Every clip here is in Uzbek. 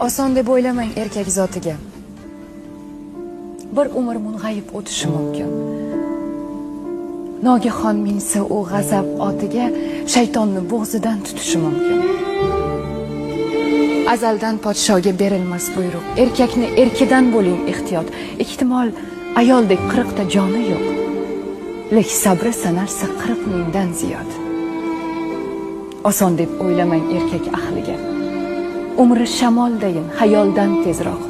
Oson deb o'ylamang erkak zotiga. Bir umr mung'ayib o'tishi mumkin. Nogahon minsa u g'azab otiga, shaytonni bo'g'zidan tutishi mumkin. Azaldan podshoga berilmas buyruq. Erkakni erkidan bo'ling ehtiyot. Ehtimol ayoldek 40 ta joni yo'q. Lek sabri sanalsa 40 mingdan ziyod. Oson deb o'ylamang erkak ahliga. Umri shamoldayin xayoldan tezroq.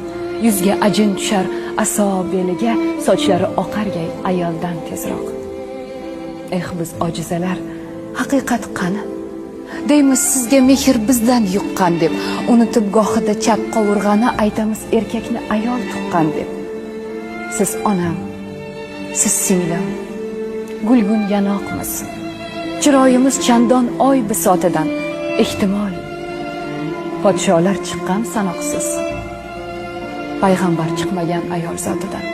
Yuzga ajin tushar aso beliga, sochlari oqargay ayoldan tezroq. Eh, biz ojizalar, haqiqat qani? Deymiz sizga mehr bizdan yuqqan deb, unutib gohida chap qovurg'ani aytamiz erkakni ayol tuqqan deb. Siz onam, siz singlim, gulgun yanoqmiz. Chiroyimiz chandon oy bisotidan, ehtimol podsholar chiqqan sanoqsiz. Payg'ambar chiqmagan ayol zotidan.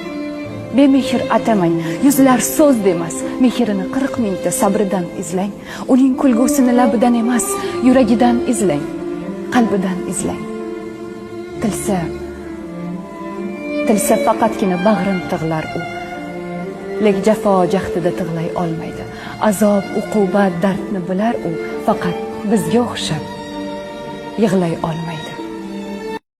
Bemehr atamang, yuzlar so'z demas, mehrini 40 mingta sabridan izlang. Uning kulgusini labidan emas, yuragidan izlang, qalbidan izlang. Tilsa, tilsa faqatgina bag'rin tig'lar u. Lek jafo jahdida tig'lay olmaydi. Azob, uqubat, dardni bilar u, faqat bizga o'xshab yig'lay olmaydi.